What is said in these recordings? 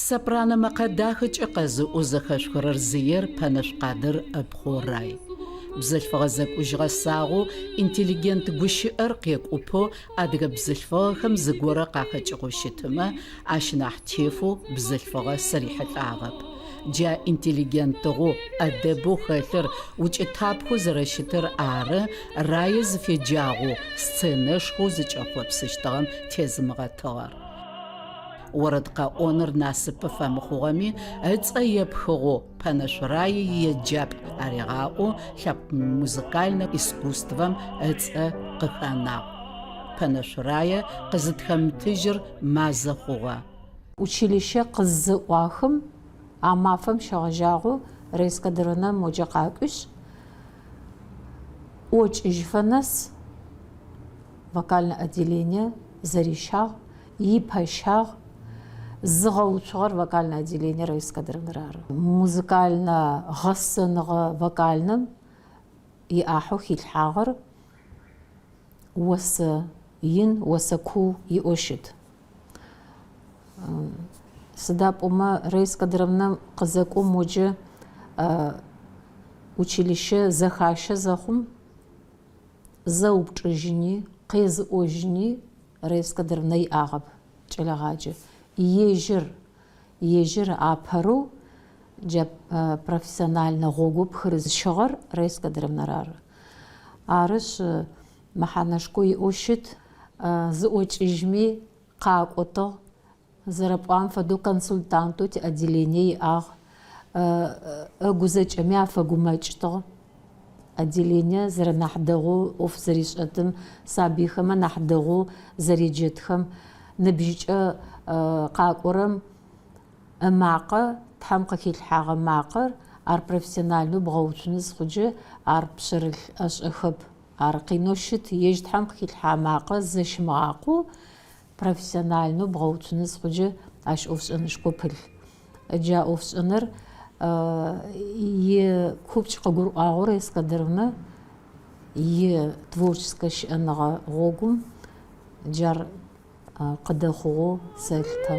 Сопрано мэкъэ дахэкӏэ къэзыӏоу зэхэшъухырэр зыер Пэнэшъу Къадыр ыпхъу Рай. Бзылъфыгъэ зэкӏужь гъэсагъэу, интеллигент гущыӏэр къекӏупэу адыгэ бзылъфыгъэхэм зыгорэ къахэкӏыгъэу щытымэ, ащ нахь тефэу бзылъфыгъэ сырихьылӏагъэп. Джа интеллигентыгъэу, ӏэдэбэу хэлъыр укӏытапхэу зэрэщытыр ары Рае зыфеджагъэу, сценэшхоу зыкӏэхъопсыщтыгъэм тезымыгъэтыгъэр. Орэд къэӏоныр насыпы фэмыхъугъэми, ыцӏэ епхыгъэу Пэнэшъу Рае иеджапӏ аригъаӏоу лъэпкъ музыкальнэ искусствэм ыцӏэ къыханагъ. Пэнэшъу Рае къызытхэмытыжьыр мазэ хъугъэ. Училище къыззэӏуахым, а мафэм щегъэжьагъэу Раиса Кадыровнар моджэ къакӏуишъ, ӏокӏыжьыфэ нэс вокальнэ отделение зэрищагъ, ипэщагъ, зыгъэуцугъэр вокальнэ отделение Раиса Кадыровнар ары. Музыкальнэ гъэсэныгъэ вокальнэм иӏахьэу хилъхьагъэр осэ ин, осэ куу иӏэу щыт. Сыда пӏомэ Раиса Кадыровнам къызэкӏом моджэ училище зэхащэ зэхъум зэупчӏыжьыни, къезыӏожьыни Раиса Кадыровна иӏагъэп кӏэлэгъаджэ. Ежьыр, ежьыр апэрэу джа профессиональнэ гъогоу пхырызыщыгъэр Раиса Кадыровнар ары. Арышъ, мэхьанэшхо иӏэу щыт. Зыӏокӏыжьми къакӏотыгъ. Зэрэпӏуагъэм фэдэу консультантэу тиотделение иӏагъ. Ыгу зэкӏэми афэгумэкӏытыгъ. Отделение зэрэнахь дэгъоу ӏоф зэришӏэтым, сабыйхэмэ нахь дэгъоу зэреджэтхэм, ныбжьыкӏэ къакӏорэм ымакъэ, Тхьэм къыхилъхьагъэ макъэр, ар профессиональнэу бгъэуцуны зыхъуджэ, ар пшъэрылъ ӏэшӏэхэп. Ар къинэу щыт, ежь Тхьэм къыхилъхьагъэ макъэ зэщимыгъакъоу профессиональнэу бгъэуцуны зыхъуджэ, ащ ӏофшӏэнышхо пылъ. Джа ӏофшӏэныр икупкӏ къыгурыӏуагъэу Раиса Кадыровна итворческэ щыӏэныгъэ гъогум джар къыдэхъугъэу сэлъытэ.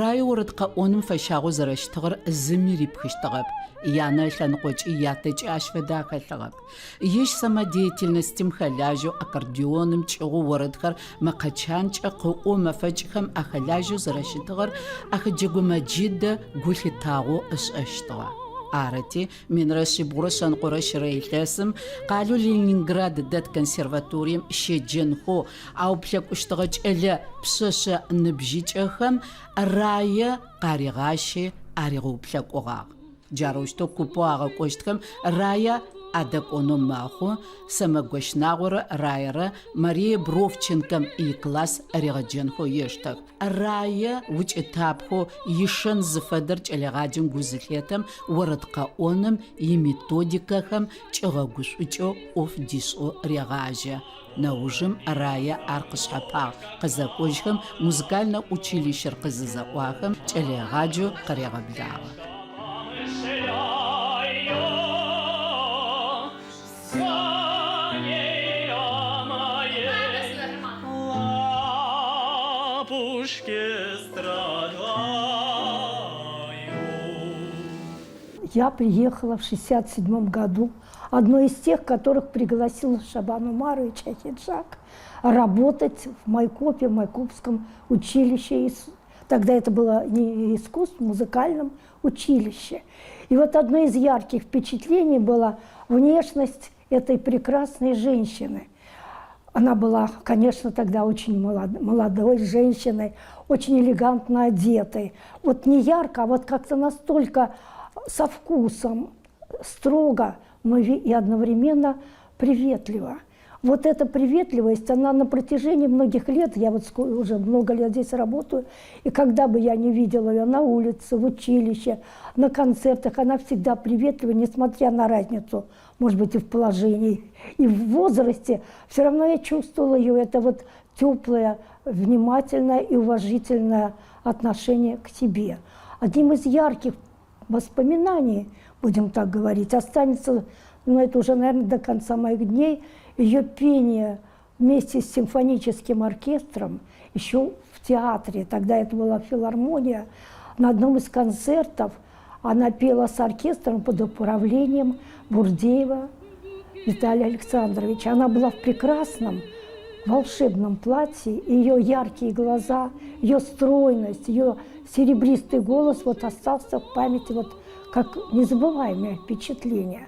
Рае орэд къэӏоным фэщагъэу зэрэщытыгъэр зыми рипхыщтыгъэп. Янэ ылъэныкъокӏи ятэкӏи ащ фэдэ ахэлъыгъэп. Ежь самодеятельностым хэлажьэу аккордеоным кӏыгъоу орэдхэр мэкъэ чанкӏэ къыӏоу мэфэкӏхэм ахэлажьэу зэрэщытыгъэр Ахэджэго Мэджыдэ гу лъитагъэу ышӏэщтыгъэ. Арыти, минрэ шъибгъурэ шъэныкъорэ щырэ илъэсым къалэу Ленинград дэт консерваторием щеджэнхэу ауплъэкӏущтыгъэ кӏэлэ пшъэшъэ ныбжьыкӏэхэм Рае къаригъащи аригъэуплъэкӏугъагъ. Джарэущтэу купэу агъэкӏощтхэм Рае адэкӏонэу мэхъу, Сэмэгу Гощнагъорэ Раерэ Мария Бровченкэм икласс ригъэджэнхэу ештэх. Рае укӏытапхэу ишэн зыфэдэр кӏэлэегъаджэм гу зылъетэм, орэд къэӏоным иметодикэхэм кӏигъэгушӏукӏэу ӏоф дишӏэу регъажьэ. Нэужым Рае ар къышъхьэпагъ, къызэкӏожьхэм музыкальнэ училищэр къызызэӏуахым кӏэлэегъаджэу къырегъэблагъэ. Я приехала в 67 году одной из тех, которых пригласил Шабан Умарович Ахиджак работать в Майкопе, в Майкопском училище. Тогда это было не искусство, в музыкальном училище. И вот одно из ярких впечатлений была внешность этой прекрасной женщины. Она была, конечно, тогда очень молодой женщиной, очень элегантно одетой. Вот не ярко, а вот как-то настолько со вкусом, строго, но и одновременно приветливо. Вот эта приветливость, она на протяжении многих лет, я вот уже много лет здесь работаю, и когда бы я не видела ее на улице, в училище, на концертах, она всегда приветлива, несмотря на разницу, может быть, и в положении, и в возрасте, все равно я чувствовала ее, это вот теплое, внимательное и уважительное отношение к себе. Одним из ярких воспоминаний, будем так говорить, останется, ну это уже, наверное, до конца моих дней, ее пение вместе с симфоническим оркестром еще в театре, тогда это была филармония, на одном из концертов она пела с оркестром под управлением Бурдеева Виталия Александровича. Она была в прекрасном волшебном платье, ее яркие глаза, ее стройность, ее серебристый голос вот остался в памяти вот как незабываемое впечатление.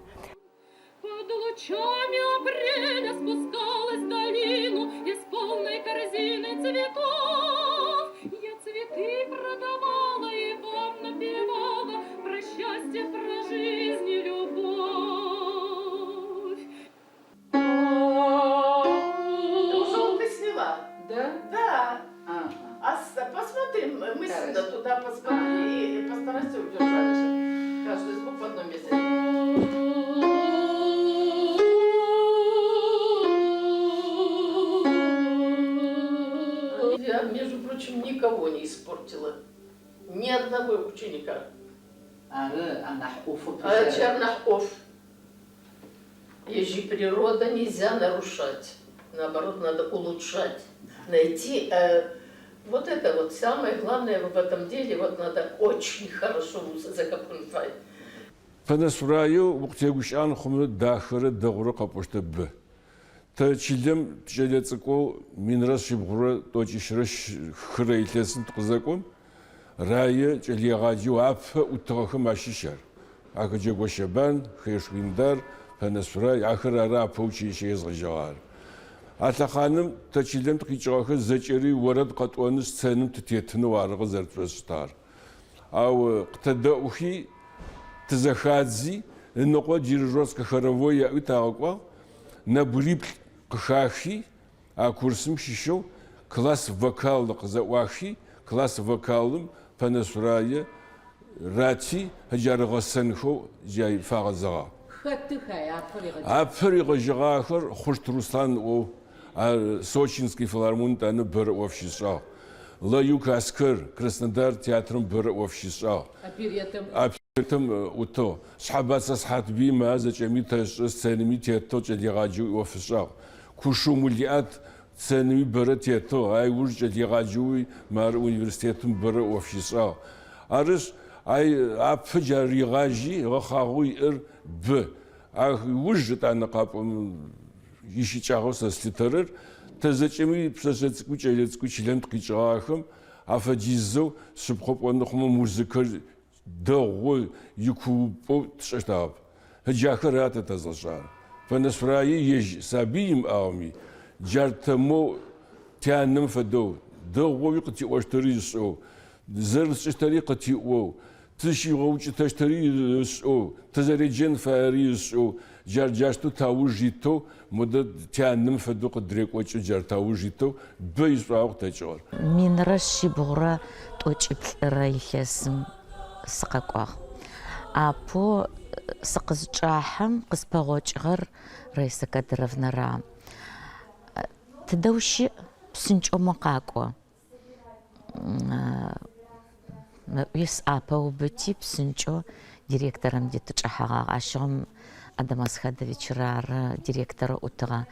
Под лучами апреля спускалась в долину Я с полной корзиной цветов. Я цветы продавала и вам напевала Про счастье, про жизнь и любовь. Ушел ты сняла? Да? Да. Ага. А посмотри, мысленно Хорошо. туда посмотри и постарайся удержать каждый звук в одном месте. Я, между прочим, никого не испортила. Ни одного ученика. Ары, анахь ӏофэу А Чернахов. Ежи природа нельзя нарушать. Наоборот, надо улучшать. Найти вот это вот самое главное в этом деле, вот надо очень хорошо закопнуть. Пэнэшъу Рае укъытегущыӏэн хъумэ дахэрэ дэгъурэ къэпӏощтыр бэ. Тэ чылэм тикӏэлэцӏыкӏоу 1191-рэ илъэсым тыкъызэкӏом, Рае кӏэлэегъаджэу апэ ӏутыгъэхэм ащыщ ар. Ахэджэго Щэбан, Хэшх Индар, Пэнэшъу Рай, ахэр ары апэ училище езгъэжьэгъагъэр. А лъэхъаным тэ чылэм тыкъикӏыгъэхэр зэкӏэри орэд къэтӏонышъ сценэм тытетынэу арыгъэ зэрэтшӏошӏыщтыгъэр. Ау къытэдэӏухи, тызэхадзи, ыныкъо дирижерскэ хоровой яӏуи тагъэкӏуагъ, нэбгыриплӏ къыхахи, а курсым щыщэу класс вокал къызэӏуахи, класс вокалым Пэнэшъу Рае рати, ыджар ыгъэсэнхэу джай фагъэзэгъагъ. Хэтых ай апэ ригъэджагъэхэр? Апэ ригъэжьэгъахэр Хъущт Руслъан ыӏоу, ар Сочинский филармонием етӏанэ бэрэ ӏоф щишӏагъ. Лаюк Аскэр Краснодар театрэм бэрэ ӏоф щишӏагъ. Оперетэм. Оперетэм ӏутыгъ. Шъхьэбэцэ Сыхьатбый ма зэкӏэми тэшӏэ, сценэми тетыгъ, кӏэлэегъаджэу ӏоф ышӏагъ. Кушыу Мулиӏат сценэми бэрэ тетыгъ, ай ыуж кӏэлэегъаджэуи мары университетым бэрэ ӏоф щишӏагъ. Арышъ, ай апэ джар ригъажьи, гъэхъагъэу иӏэр бэ. Ах ыуж етӏанэ къапӏон ищыкӏагъэу сэ слъытэрэр, тэ зэкӏэми пшъэшъэ цӏыкӏуи кӏэлэ цӏыкӏуи чылэм тыкъикӏыгъахэм афэдизэу шъыпкъэу пӏоны хъумэ музыкэр дэгъоу икуупӏэу тшӏэщтыгъэп. Ыджахэр ара тэ тэзгъэшӏагъэр. Пэнэшъу Рае ежь сабый имыӏагъэми, джар тэ моу тянэм фэдэу, дэгъоуи къытиӏощтыри ышӏэу, зэрытшӏыщтыри къытиӏоу, тызщигъэукӏытэщтыри ышӏэу, тызэреджэн фаери ышӏэу, джар джащтэу тауж итэу, модэ тянэм фэдэу къыдырекӏокӏэу джар тауж итэу бэ ишӏуагъэу къытэкӏыгъэр. 1193-рэ илъэсым сыкъэкӏуагъ. Апэу сыкъызчӏахьэм къыспэгъокӏыгъэр Раиса Кадыровнара. Тыдэ ущыӏ, псынкӏэу мо къакӏо. Ыӏуи сӏапэ ыубыти, псынкӏэу директорым де тычӏэхьэгъагъ. Ащыгъум Адам Асхадовичыр ары директорэу ӏутыгъэ.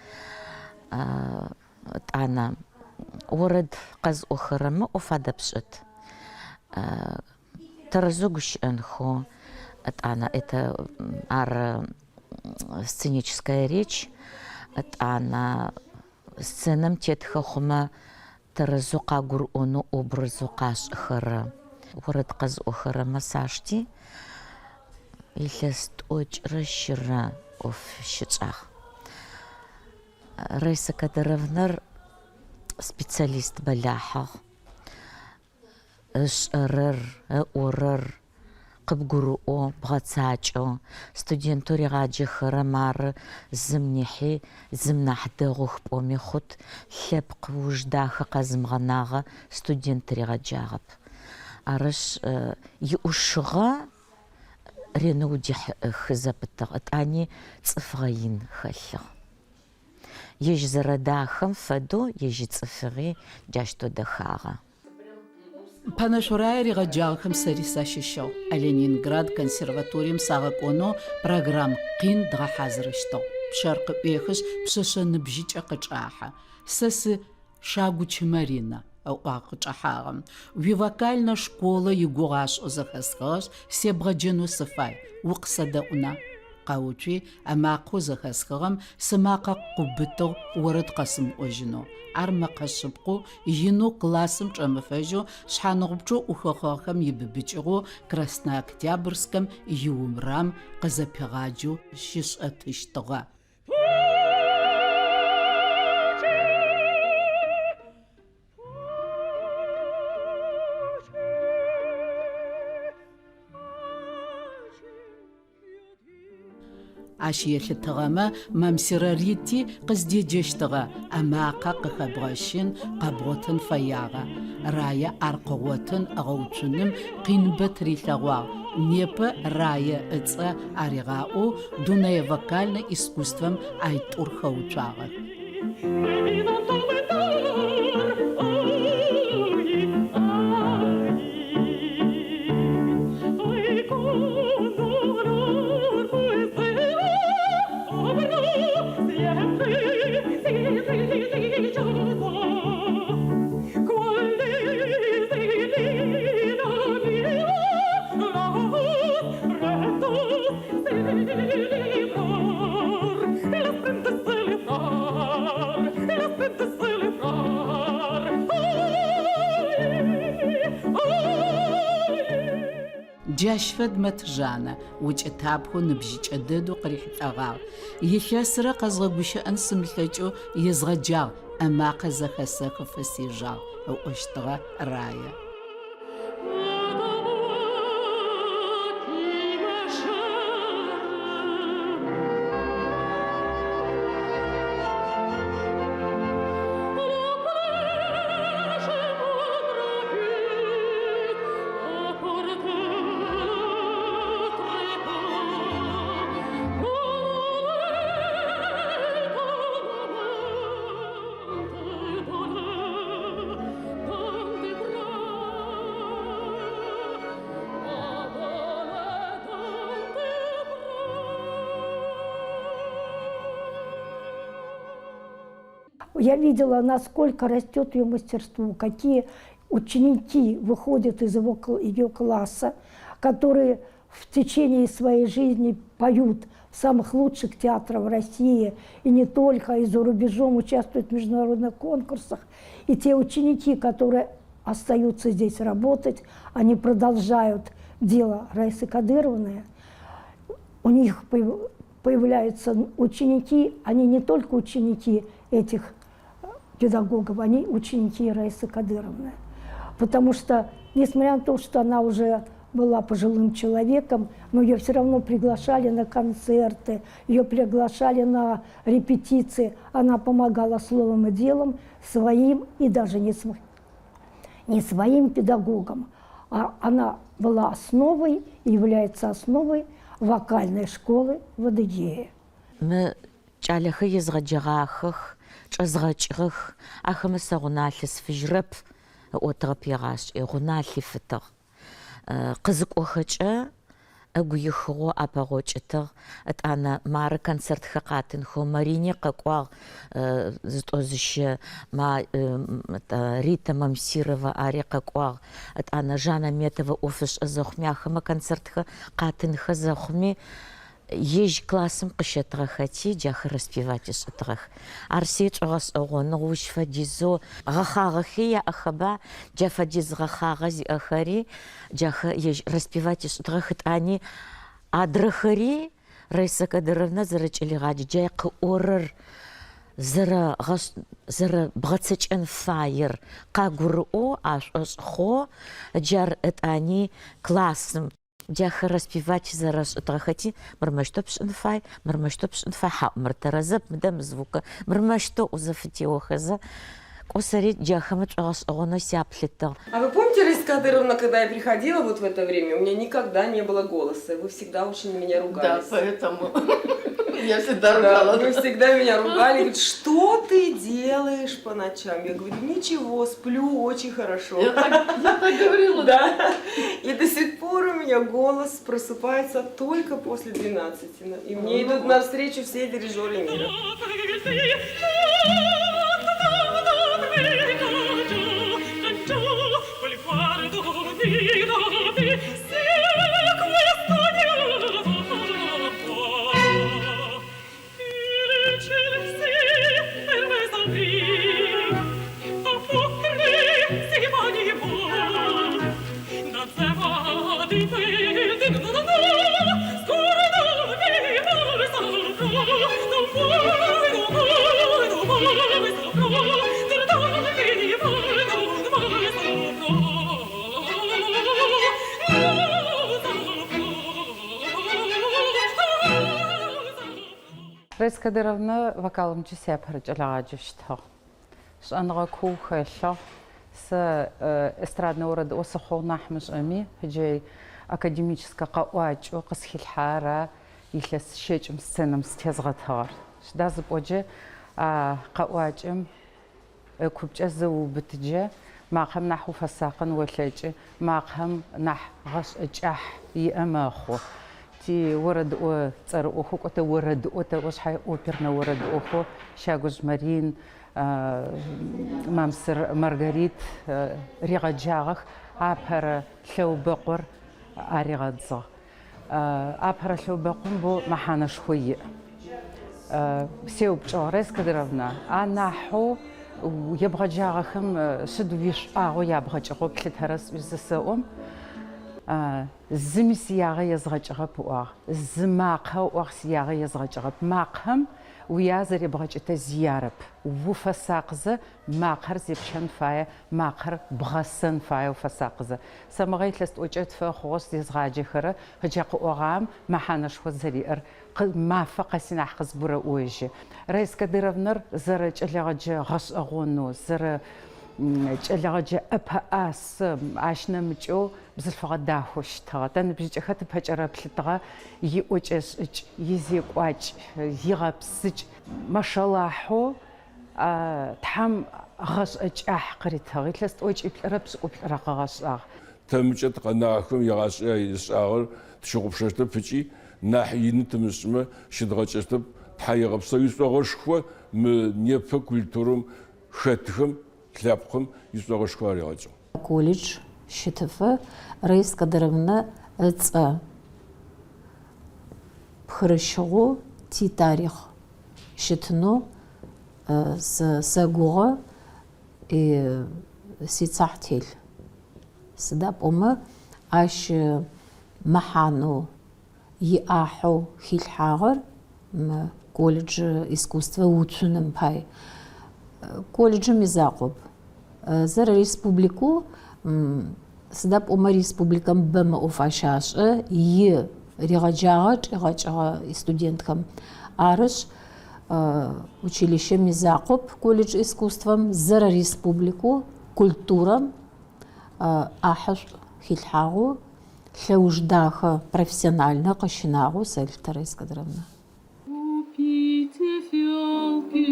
Етӏанэ орэд къэзыӏохэрэмэ ӏоф адэпшӏэт. Тэрэзэу гущыӏэнхэу, етӏанэ это ар сценическая речь, етӏанэ сценэм тетхэ хъумэ тэрэзэу къагурыӏонэу образэу къашӏыхэрэ орэд къэзыӏохэрэмэ сашти, илъэс 'къырэ щырэ ӏоф щытшӏагъ. Раиса Кадыровнар специалист бэлахьыгъ. Ышӏэрэр, ыӏорэр. къыбгурыӏоу, бгъэцакӏэу. Студентэу ригъаджэхэрэм ары зым нихьи зым нахь дэгъух пӏоми хъут, лъэпкъ уж дахэ къэзымыгъэнагъэ студент ригъэджагъэп. Арышъ, иӏушыгъэ ренэу удихьыхы зэпытыгъ, ытӏани цӏыфыгъэ ин хэлъыгъ. Ежь зэрэдахэм фэдэу ежь ицӏыфыгъи джащтэу дэхагъэ. Пэнэшъу Рае ригъэджагъэхэм сэри сащыщыгъ. Ленинград консерваторием сагъэкӏонэу программ къин дгъэхьазырыщтыгъ. Пчъэр къыӏуехышъ, пшъэшъэ ныбжьыкӏэ къычӏахьэ. Сэ сы Шагудж Марина, ыӏуагъ къычӏэхьагъэм. Уивокальнэ школэ игугъу ашӏэу зэхэсхыгъэшъ, себгъэджэнэу сыфай, укъысэдэӏуна? Къэуцуи, ымакъэу зэхэсхыгъэм сымакъэ къыубытыгъ орэд къэсымыӏожьынэу. Ар мэкъэ шъыпкъэу, инэу классым чӏэмыфэжьэу, шъхьаныгъупчъэу ӏухыгъэхэм ибыбыкӏыгъэу Краснооктябрьскэм иурам къызэпигъаджэу щышӏэтыщтыгъэ. Ащ елъытыгъэмэ, Мамсырэ Рити къыздеджэщтыгъэ, ымакъэ къыхэбгъэщын, къэбгъотын фэягъэ. Рае ар къыгъотын ыгъэуцуным къиныбэ тырилъэгъуагъ. Непэ Рае ыцӏэ аригъаӏоу дунэе вокальнэ искусствэм айтӏур хэуцуагъэх. Джащ фэд Мэт Жаннэ укӏытапхэу ныбжьыкӏэ дэдэу къырихьылӏэгъагъ. Илъэсрэ къэзгъэгущыӏэн сымылъэкӏэу езгъэджагъ, ымакъэ зэхэсэхыфэ сежагъ, ыӏощтыгъэ Рае. Я видела, насколько растет ее мастерство, какие ученики выходят из его, ее класса, которые в течение своей жизни поют в самых лучших театрах России, и не только, и за рубежом участвуют в международных конкурсах. И те ученики, которые остаются здесь работать, они продолжают дело Раисы Кадыровны. У них появляются ученики, они не только ученики этих педагогов, они ученики Раисы Кадыровны. Потому что, несмотря на то, что она уже была пожилым человеком, но ее все равно приглашали на концерты, ее приглашали на репетиции. Она помогала словом и делом своим и даже не, св... не своим педагогам, а она была основой и является основой вокальной школы в Адыгее. Мы кӏалэхэр езгъэджэгъахэх, чӏэзгъэкӏыгъэх, ахэмэ сэ гъунэ алъысфыжьырэп, ыӏотыгъэп егъашӏи, гъунэ алъифытыгъ. Къызыкӏохэкӏэ ыгу ихыгъэу апэгъокӏытыгъ. Ытӏанэ мары концертхэр къатынхэу Марине къэкӏуагъ зытӏо-зыщэ, Рита Мамсирова ари къэкӏуагъ. Ытӏанэ Жанна Метова ӏоф ышӏэ зэхъуми, ахэмэ концертхэр къатынхэ зэхъуми, Ежь классым къыщэтыгъэхэти, джахэр распевать ышӏытыгъэх. Ар си шӏогъэшӏэгъоныгъ, ущ фэдизэу гъэхъагъэхи яӏэхэба, джа фэдиз гъэхъагъэ зиӏэхэри джахэр ежь распевать ышӏытыгъэх, ытӏани адрэхэри Раиса Кадыровна зэрэкӏэлэегъадж джай къыӏорэр зэрэбгъэцэкӏэн фаер къагурыӏоу, ашӏошӏ хъоу, джар ытӏани классым. Джахэр распевать зэрэшӏытыгъэхэти, мыр мэщтэу пшӏын фай, мыр мэщтэу пшӏын фай, хьаӏу, мыр тэрэзэп, мыдэ мы звукэ, мыр мэщтэу узэфытеохэзэ, кӏо сэри джахэмэ тшӏогъэшӏэгъонэу сяплъытыгъ. А вы помните, Раиса Кадыровна, когда я приходила вот в это время, у меня никогда не было голоса, вы всегда очень на меня Да, ругались. поэтому я всегда Да, ругала. вы всегда меня ругали, говорит, что ты делаешь по ночам? Я говорю, ничего, сплю очень хорошо. Я так говорила. Да. И до сих пор у меня голос просыпается только после 12. И мне Ну идут вот. навстречу все дирижеры мира. Раиса Кадыровна вокалымкӏэ сиапэрэ кӏэлэегъаджэу щытыгъ. Шӏэныгъэ куу хэлъыгъ. Сэ эстраднэ орэдыӏо сыхъугъ нахь мышӏэми, джы академическэ къэӏуакӏэу къысхилъхьагъэр а илъэс щэкӏым сценэм сытезгъэтыгъэр. Сыда зыпӏоджэ а къэӏуакӏэм ыкупкӏэ зыубытыджэ, макъэм нахь уфэсакъын олъэкӏы, макъэм нахь гъэшӏэ кӏахь иӏэ мэхъу. Ти орэдыӏо цӏэрыӏохэу, кӏо тэ орэдыӏо тэӏо шъхьае опернэ орэдыӏохэу Щагужъ Марин, Мамсыр Маргарит ригъэджагъэх, апэрэ лъэубэкъур аригъэдзыгъ. Апэрэ лъэубэкъум бо мэхьанэшхо иӏ. Сеупчӏыгъ, Раиса Кадыровна, анахьэу ебгъэджагъэхэм шъыд уишӏуагъэу ябгъэкӏыгъэу плъытэрэ сӏуи зысэӏом, зыми сиягъэ езгъэкӏыгъэп ыӏуагъ. Зы макъэ ыӏуагъ сиягъэ езгъэкӏыгъэп. Макъэм уя зэребгъэкӏытэ зи арэп. Уфэсакъызэ макъэр зепщэн фае, макъэр бгъэсэн фае уфэсакъызэ. Сэ мыгъэ илъэс тӏокӏэ тфэ хъугъэшъ зезгъаджэхэрэ, ыджа къыӏогъагъэм мэхьанэшхо зэриӏэр мафэ къэси нахь къызгурэӏожьы. Раиса Кадыровнар зэрэкӏэлэегъэджэ гъэшӏэгъонэу, зэрэ кӏэлэегъэджэ ӏэпэӏасэ, ащ нэмыкӏэу бзылъфыгъэ дахэу щытыгъэ. Тэ ныбжьыкӏэхэр тыпэкӏэрэплъытыгъэ иӏокӏэ-шӏыкӏ, изекӏуакӏ, игъэпсыкӏ. Машалахьэу Тхьэм гъэшӏэ кӏахь къыритыгъ, илъэс тӏокӏиплӏырэ пшӏыкӏуплӏырэ къыгъэшӏагъ. Тэ мыкӏэ тыкъэнагъэхэм егъашӏэ ышӏагъэр тщыгъупшэщтэп ыкӏи нахь ины тымышӏымэ щыдгъэкӏэщтэп. Тхьаегъэпсэу ишӏогъэшхо мы непэ культурэм хэтхэм лъэпкъым ишӏогъэшхо аригъэкӏыгъ. Колледж щытыфэ Раиса Кадыровна ыцӏэ пхырыщыгъэу титарихъ щытынэу сэ сэгугъэ, сицахь телъ. Сыда пӏомэ ащ мэхьанэу иӏахьэу хилъхьагъэр мы колледж искусствэ уцуным пай. Колледжым изакъоп. Зэрэреспубликэу, сыда пӏомэ республикэм бэмэ ӏоф ащашӏэ, и ригъэджагъэ чӏигъэкӏыгъэ студентхэм. Арышъ, училищем изакъоп колледж искусствэм зэрэреспубликэу культурэм ӏахьышӏу хилъхьагъэу Лъэуж дахэ профессиональнэ къыщинагъэу сэлъытэ Раиса Кадыровна. Купите фиалки,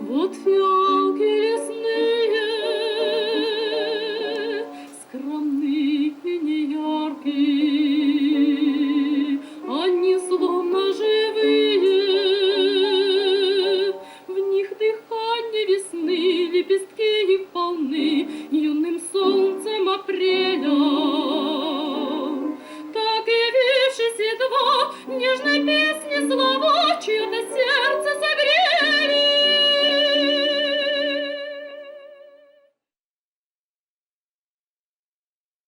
вот фиалки лесные, скромны и неяркие, они словно живые, в них дыхание весны, лепестки их полны юным солнцем апреля. Так явившись едва, нежной песни слова, чья-то